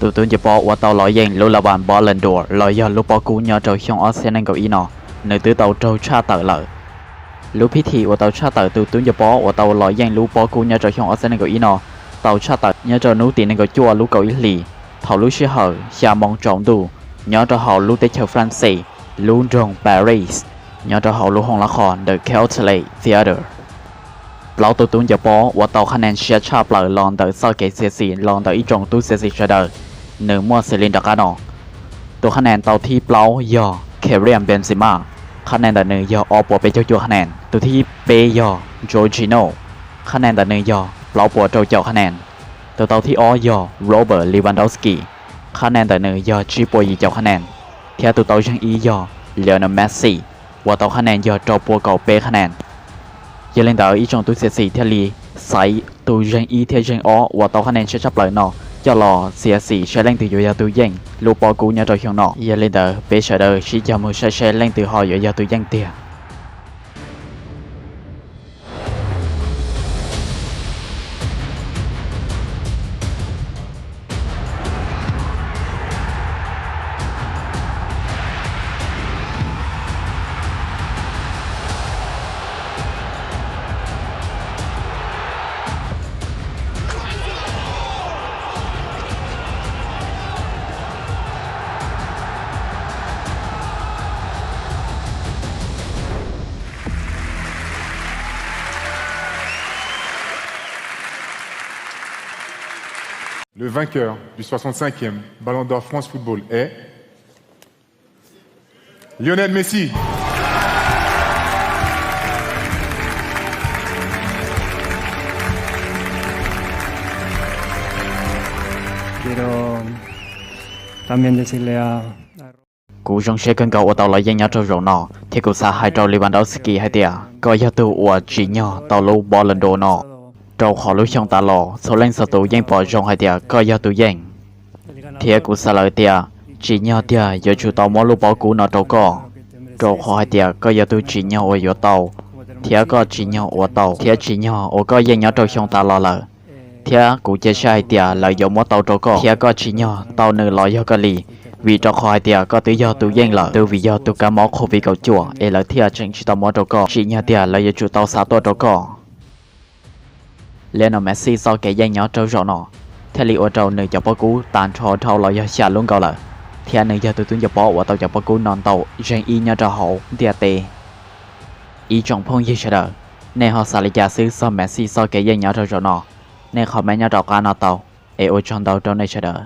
Tus tub ncuav pob uas tau los yeem lub la vas Ballon d'Or los yog lub pob kub nyob rau xyoo ob txhiab nees nkaum ib no, nws twb tau raug tshaj tawm lawm. Lub phib thim uas tau tshaj tawm tus tub ncuav pob uas tau los yeem lub pob kub nyob rau xyoo ob txhiab nees nkaum ib no tau tshaj tawm nyob rau hnub tim nees nkaum cuaj lub kaum ib hlis, thaum lub sij hawm xya moo tsaus ntuj, nyob rau hauv lub teb chaws France, lub nroog Paris, nyob rau hauv lub hoo lab qhos The Châtelet Theatre. Plaub tus tub ncuav pob uas tau qhab nen siab tshaj plaws los ntawm txoj kev txiav txim los ntawm ib tsoom tub txiav txim sawv daws, nws muaj xws li nram qab no. Tus qhab nen tau thib plaub yog Karim Benzema, qhab nen ntawm nws yog ob puas peb caug cuaj qhab nen. Tus thib peb yog Jorginho, qhab nen ntawm nws yog plaub puas rau caum qhab nen. Tus tau thib ob yog Robert Lewandowski, qhab nen ntawm nws yog tsib puas yim caum qhab nen. Thiab tus tau zeeg ib yog Lionel Messi, uas tau qhab nen yog rau puas kaum peb qhab nen. Yog li ntawd ib tsoom tub txiav txim thiaj li xaiv tus zeeg ib thiab zeeg ob uas tau qhab nen siab tshaj plaws no coj los txiav txim saib leej twg yuav yog tus yeej lub pob kub nyob rau xyoo no. Yog li ntawd peb sawv daws sib cog mus saib seb leej twg ho yuav yog tus yeej tiag. Le vainqueur du soixante-cinquième Ballon d'Or France Football est Lionel Messi. Quiero también decirle a Kuv zoo siab kawg nkaus uas tau los yeej nyob rau zaum no, thiab kuv xav hais rau Lewandowski hais tias koj yog tus uas tsim nyog tau lub Ballon d'Or no, rau qhov lub xyoo tas los txhua leej txhua tus yeej pom zoo hais tias koj yog tus yeej. Thiab kuv xav lawm tias tsim nyog tiag yuav tsum tau muab lub pob kub no rau koj, rau qhov hais tias koj yog tus tsim nyog uas yuav tau, thiab koj tsim nyog ua tau, thiab tsim nyog uas koj yeej nyob rau xyoo tas los lawm. Thiab kuv cia siab hais tias lawv yuav muab tau rau koj, thiab koj tsim nyog tau nws los yog koj li, vim rau qhov hais tias koj twb yog tus yeej lawm, twb vim yog tus kab mob COVID kaum cuaj es lawv thiaj tseem tsis tau muab rau koj. Tsim nyog tiag lawv yuav tsum tau xa tuaj rau koj. Lionel Messi txoj kev yeej nyob rau zaum no thiaj li ua rau nws cov pob kub tag nrho dhau los yog xya lub nkaus lawm, thiab nws yog tus tub ncuav pob uas tau cov pob kub no ntau zeeg ib nyob rau hauv ntiaj teb. Ib tsoom phooj ywg sawv daws, nej ho xav li cas xwb txog Messi txoj kev yeej nyob rau zaum no? Nej comment nyob rau qab no tau, es ua tsaug ntau rau nej sawv daws.